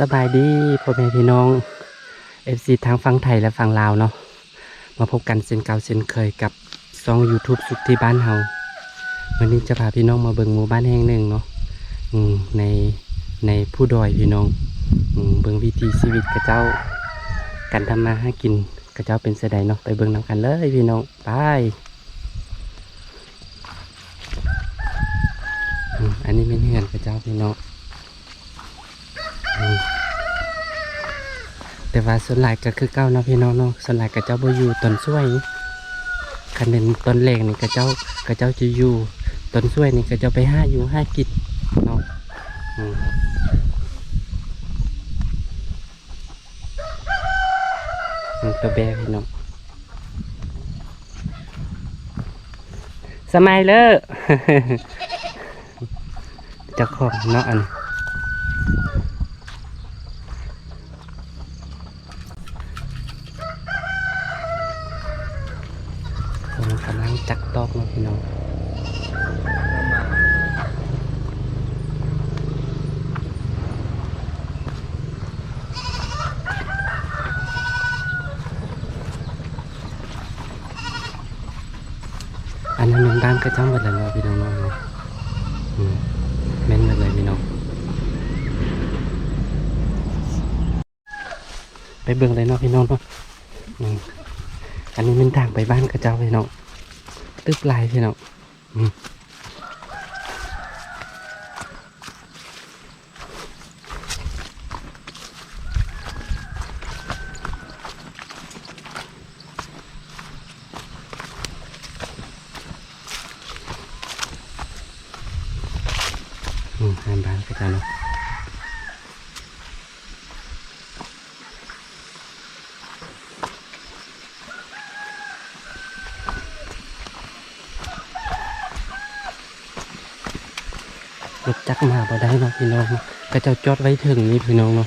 ສະບາຍດີພໍ່ແມ່ພີ່ນ້ອງ ເອັຟຊີ ທັງຝັ່ງໄທ ແລະ ຝັ່ງລາວເນາະ, ມາພົບກັນເຊັ່ນເກົ່າເຊັ່ນເຄີຍກັບຊ່ອງຢູທູບສຸກທີ່ບ້ານເຮົາ. ມື້ນີ້ຈະພາພີ່ນ້ອງມາເບິ່ງໝູ່ບ້ານແຫ່ງໜຶ່ງເນາະ ອືມ ໃນ ໃນພູດອຍພີ່ນ້ອງ, ອືມ ເບິ່ງວິຖີຊີວິດເຂົາເຈົ້າ ການທຳມາຫາກິນເຂົາເຈົ້າເປັນຈັ່ງໃດເນາະ, ໄປເບິ່ງນຳກັນເລີຍພີ່ນ້ອງ ໄປ. ອືມ ອັນນີ້ແມ່ນເຮືອນເຂົາເຈົ້າພີ່ນ້ອງ ອືມ ແຕ່ວ່າສ່ວນຫຼາຍກໍຄືເກົ່າເນາະພີ່ນ້ອງເນາະ, ສ່ວນຫຼາຍເຂົາເຈົ້າບໍ່ຢູ່ຕອນສວຍ, ຄັນແມ່ນຕອນແລງນີ້ເຂົາເຈົ້າ ເຂົາເຈົ້າຈະຢູ່, ຕອນສວຍນີ້ເຂົາເຈົ້າໄປຫາຢູ່ຫາກິນເນາະ ອືມ. ອືມ ໂຕແບພີ່ນ້ອງ ສະໄໝເລີ ເຈົ້າຂອງເນາະ ອັນ ເພິ່ນກຳລັງຈັກຕອກເນາະພີ່ນ້ອງ. ອັນນັ້ນແມ່ນບ້ານເຂົາເຈົ້າໝົດແລ້ວເນາະພີ່ນ້ອງເນາະ, ອືມ ແມ່ນໝົດເລີຍພີ່ນ້ອງ. ໄປເບິ່ງເລີຍເນາະພີ່ນ້ອງເນາະ. ອືມ ອັນນີ້ແມ່ນທາງໄປບ້ານເຂົາເຈົ້າພີ່ນ້ອງ, ຕຶບຫຼາຍພີ່ນ້ອງ. ອືມ ອືມ ຮ້ານບ້ານເຂົາເຈົ້າເນາະ. ລົດຈັກມາບໍ່ໄດ້ເນາະພີ່ນ້ອງ, ເຂົາເຈົ້າຈອດໄວ້ເທິງນີ້ພີ່ນ້ອງເນາະ.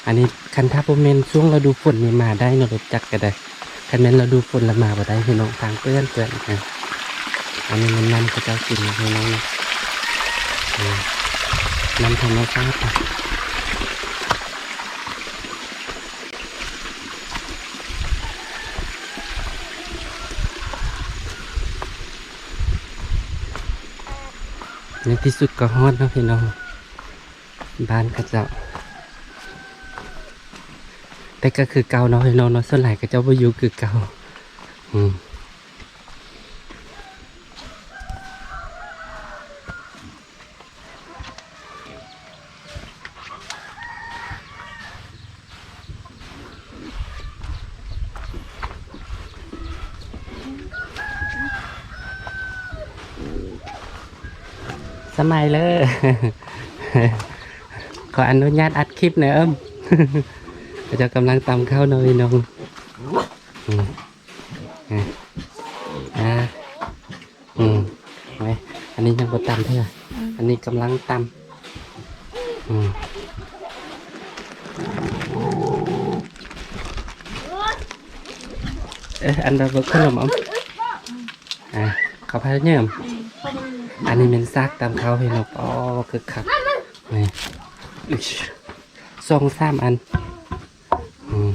ອັນນີ້ຄັນຖ້າບໍ່ແມ່ນຊ່ວງລະດູຝົນນີ້ມາໄດ້ເນາະ, ລົດຈັກກໍໄດ້. ຄັນແມ່ນລະດູຝົນລະມາບໍ່ໄດ້ພີ່ນ້ອງ, ທາງເປື້ອນໆ. ອາ ອັນນີ້ແມ່ນນ້ຳເຂົາເຈົ້າກິນພີ່ນ້ອງເນາະ, ອາ ນ້ຳທຳມະຊາດ. ໃນທີ່ສຸດກໍຮອດເນາະພີ່ນ້ອງ, ບ້ານເຂົາເຈົ້າ. ແຕ່ກໍຄືເກົ່າເນາະພີ່ນ້ອງເນາະ, ສ່ວນຫຼາຍເຂົາເຈົ້າບໍ່ຢູ່ຄືເກົ່າ. ອືມ. ສະໄໝເລີ ຂໍອະນຸຍາດອັດຄລິບແດ່ເອີ້ມ. ເຂົາເຈົ້າກຳລັງຕຳເຂົ້າເນາະພີ່ນ້ອງ. ອືມ ອາ ອາ ອືມ ໄວ້ ອັນນີ້ຍັງບໍ່ຕຳເທື່ອ ອືມ ອັນນີ້ກຳລັງຕຳ. ອືມ ເອີ ອັນດາເບີກຂະໜົມເອົາ ອາ ເຂົ້າພາຍເຍິມ. ອັນນີ້ແມ່ນຊາກຕຳເຂົ້າພີ່ນ້ອງ. ອໍ ຄຶກຄັກ ນີ້ ສອງສາມອັນ. ອືມ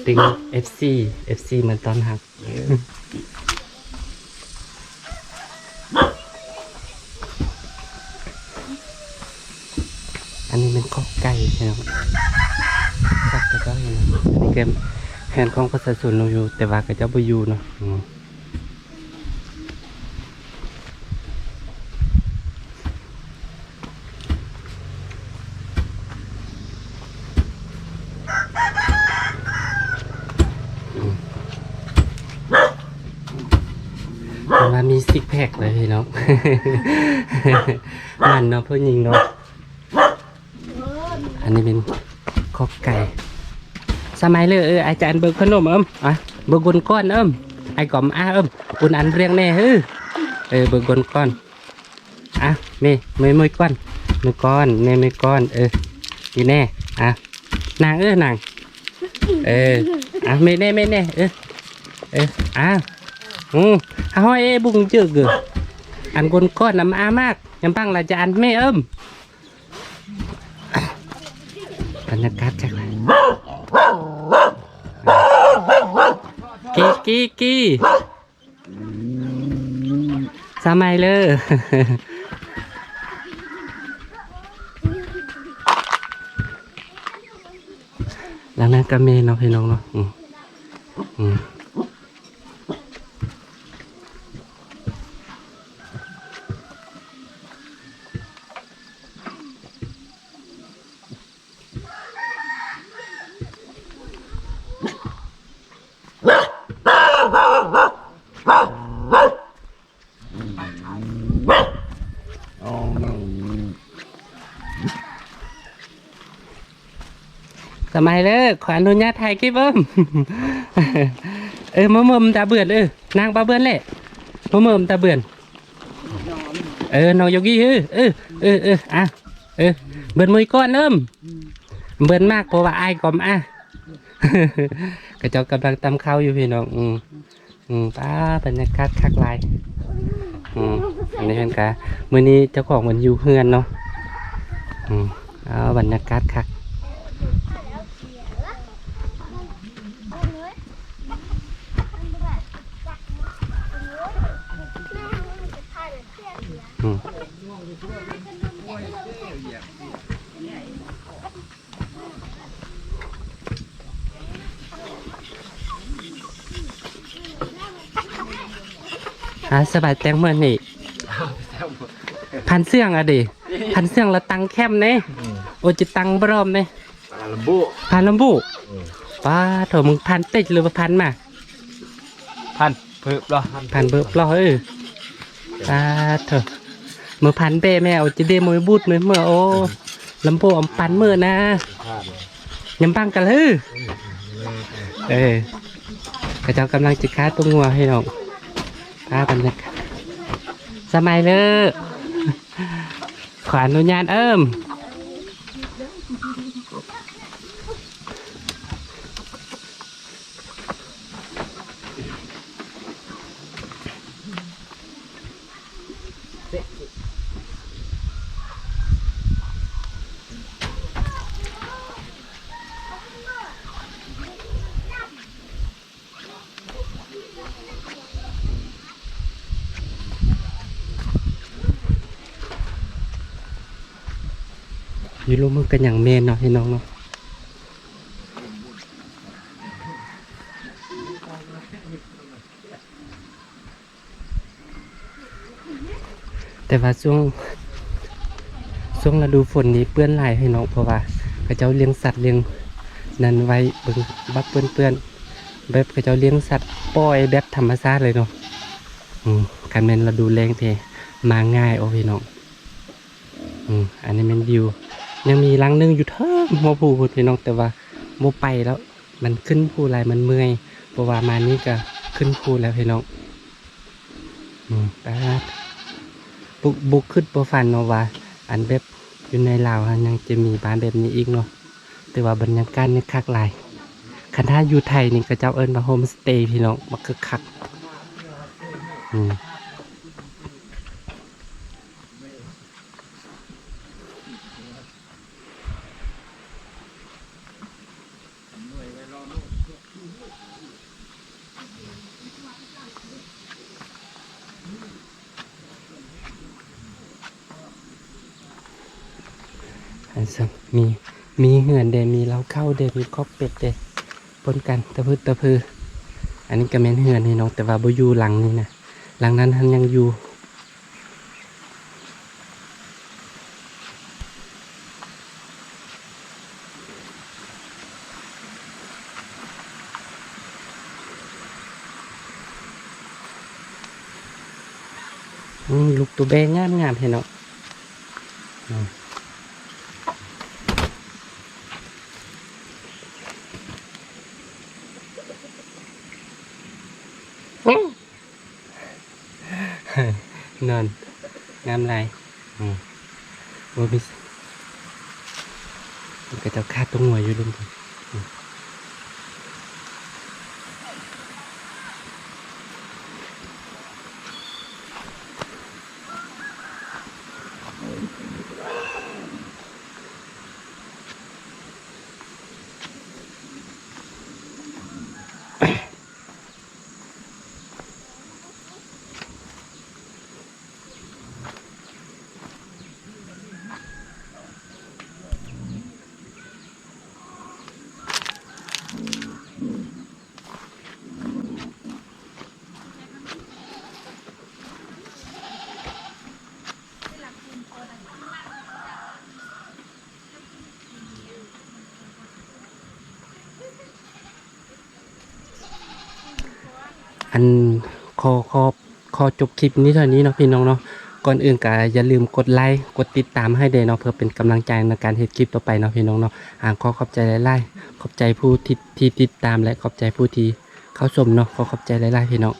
ຕິງ ເອັຟຊີ ເອັຟຊີ ມາຕ້ອນຮັບ. ອັນນີ້ແມ່ນຄອກໄກ່ພີ່ນ້ອງ, ຄອກເຂົາເຈົ້າເຫັນ. ອັນນີ້ກໍເຮືອນຂອງປະຊາຊົນຢູ່ ແຕ່ວ່າເຂົາເຈົ້າບໍ່ຢູ່ເນາະ. ອືມ ເພິ່ນວ່າມີຊິກແພັກເລີຍພີ່ນ້ອງ ມັນເນາະ ຜູ້ຍິງເນາະ. ອັນນີ້ແມ່ນຄອກໄກ່. ສະໄໝເລີ ເອີ ອາຈານເບີກຂະໜົມເອີ້ມ ອະ ເບີກບຸນກ້ອນເອີ້ມ ໄອ້ກອມ ອາ ເອີ້ມ ບຸນອັນເລື່ອງແດ່ ເອີ ເອີ ເບີກບຸນກ້ອນ. ອະ ເມ ເມ ເມກ່ອນ ເມກ່ອນ ແມ່ເມກ່ອນ ເອີ ຢູ່ແນ່ ອະ ນາງ ເອີ ນາງ ເອີ ອະ ເມແນ່ ເມແນ່ ເອີ ເອີ ອາ ອື ອາ ເຮົາເອບຸງເຈີກ ອັນກົ້ນກ້ອນນຳອາມາກ ຍາມບັງລະຈະອັນແມ່ເອີ້ມ. ບັນຍາກາດຈັກລະ ກີ້ ກີ້ ກີ້. ສະໄໝເລີ ຫຼັງນັ້ນກະແມ່ນເນາະ ພີ່ນ້ອງເນາະ. ອືມ ອືມ. ສະໄໝເລີ ຂໍອະນຸຍາດຖ່າຍຄລິບເອີ້ມ. ເອີ ມາເມີມຕາເບືອນ ເອີ ນາງປາເບືອນແຫຼະ ມາເມີມຕາເບືອນ. ເອີ ນ້ອງໂຍກີ ເອີ ເອີ ເອີ ເອີ ອ່ະ ເອີ ເບືອນມຸ້ຍກ່ອນເອີ້ມ ເບືອນມາກ ເພາະວ່າອາຍກອມ ອ່ະ. ຂະເຈົ້າກຳລັງຕຳເຂົ້າຢູ່ພີ່ນ້ອງ. ອືມ ອືມ ປ້າ ບັນຍາກາດຄັກຫຼາຍ. ອືມ ອັນນີ້ເພິ່ນກະ ມື້ນີ້ເຈົ້າຂອງເພິ່ນຢູ່ເຮືອນເນາະ. ອືມ ອ້າວ ບັນຍາກາດຄັກ. ອືມ ອ່າ ສະບາຍແຕ່ງມື້ນີ້ ພັນເຊື່ອງອະເດ ພັນເຊື່ອງລະຕັງແຄມເດ້. ອືມ ໂອ ຈິຕັງບຣອມເດ້ ພາລຳບຸ ພາລຳບຸ. ອືມ ປ້າໂທ້ ມຶງພັນຕິດຫຼືວ່າພັນມາ ພັນເພີບລະ ພັນເພີບລະ ເອີ. ສາທຸ ມື້ພັນເປ້ແມ່ເອົາຈີເດມວຍບູດມື້ເມື່ອ ໂອ້ ລຳໂພງອຳປັນມື້ນະ ຍຳບັງກັນເລີ. ເອີ ເຂົາເຈົ້າກຳລັງຈະຄາຕົວງົວໃຫ້ນ້ອງ ພາກັນ ສະໄໝເລີ ຂໍອະນຸຍາດເອີ້ມ. ຢູ່ລຸ່ມມັນກະຍັງແມ່ນເນາະ ພີ່ນ້ອງເນາະ. ແຕ່ວ່າຊ່ວງ ຊ່ວງລະດູຝົນນີ້ເປື້ອນຫຼາຍໃຫ້ນ້ອງ ເພາະວ່າເຂົາເຈົ້າລ້ຽງສັດລ້ຽງນັ້ນໄວ້ ເບິ່ງບັກເປື້ອນໆ ແບບເຂົາເຈົ້າລ້ຽງສັດປ່ອຍແບບທຳມະຊາດເລີຍເນາະ. ອືມ ຄັນແມ່ນລະດູແລ້ງແທ້ມາງ່າຍເອົາພີ່ນ້ອງ. ອືມ ອັນນີ້ແມ່ນວິວ ຍັງມີຫຼັງໜຶ່ງຢູ່ເທິງຫົວພູພຸ້ນພີ່ນ້ອງ ແຕ່ວ່າບໍ່ໄປແລ້ວ ມັນຂຶ້ນພູຫຼາຍ ມັນເມື່ອຍ ເພາະວ່າມານີ້ກະຂຶ້ນພູແລ້ວພີ່ນ້ອງ. ອືມ ປາດ ບໍ່ ບໍ່ຄິດບໍ່ຝັນເນາະວ່າ ອັນແບບຢູ່ໃນລາວຫັ້ນຍັງຈະມີບ້ານແບບນີ້ອີກເນາະ. ແຕ່ວ່າບັນຍາກາດນີ້ຄັກຫຼາຍ ຄັນຖ້າຢູ່ໄທນີ້ເຂົາເຈົ້າເອີ້ນວ່າໂຮມສະເຕພີ່ນ້ອງ ບັກຄັກໆ. ອືມ. ອັນຊັ້ນ ມີ ມີເຮືອນແດ່ ມີເລົ້າເຂົ້າແດ່ ມີຄອກເປັດແດ່ ປົນກັນຕະພຶດຕະພື. ອັນນີ້ກະແມ່ນເຮືອນນີ້ເນາະ ແຕ່ວ່າບໍ່ຢູ່ຫຼັງນີ້ນະ ຫຼັງນັ້ນຫັ້ນຍັງຢູ່. ອືມ ລູກໂຕແບ້ງາມໆ ແທ້ເນາະ. ອືມ. ນອນ ງາມຫຼາຍ. ອືມ ບໍ່ມີ ເຂົາເຈົ້າຄາດຕົວງົວຢູ່ລຸ່ມພຸ້ນ. ອືມ. ອັນ ຂໍ ຂໍ ຂໍຈົບຄລິບນີ້ເທົ່ານີ້ເນາະພີ່ນ້ອງເນາະ. ກ່ອນອື່ນກໍຢ່າລືມກົດໄລ ກົດຕິດຕາມໃຫ້ແດ່ເນາະ ເພື່ອເປັນກຳລັງໃຈໃນການເຮັດຄລິບຕໍ່ໄປເນາະພີ່ນ້ອງເນາະ. ອ່າ ຂໍຂອບໃຈຫຼາຍໆ ຂອບໃຈຜູ້ທີ່ ທີ່ຕິດຕາມ ແລະ ຂອບໃຈຜູ້ທີ່ເຂົ້າຊົມເນາະ. ຂໍຂອບໃຈຫຼາຍໆ ພີ່ນ້ອງ.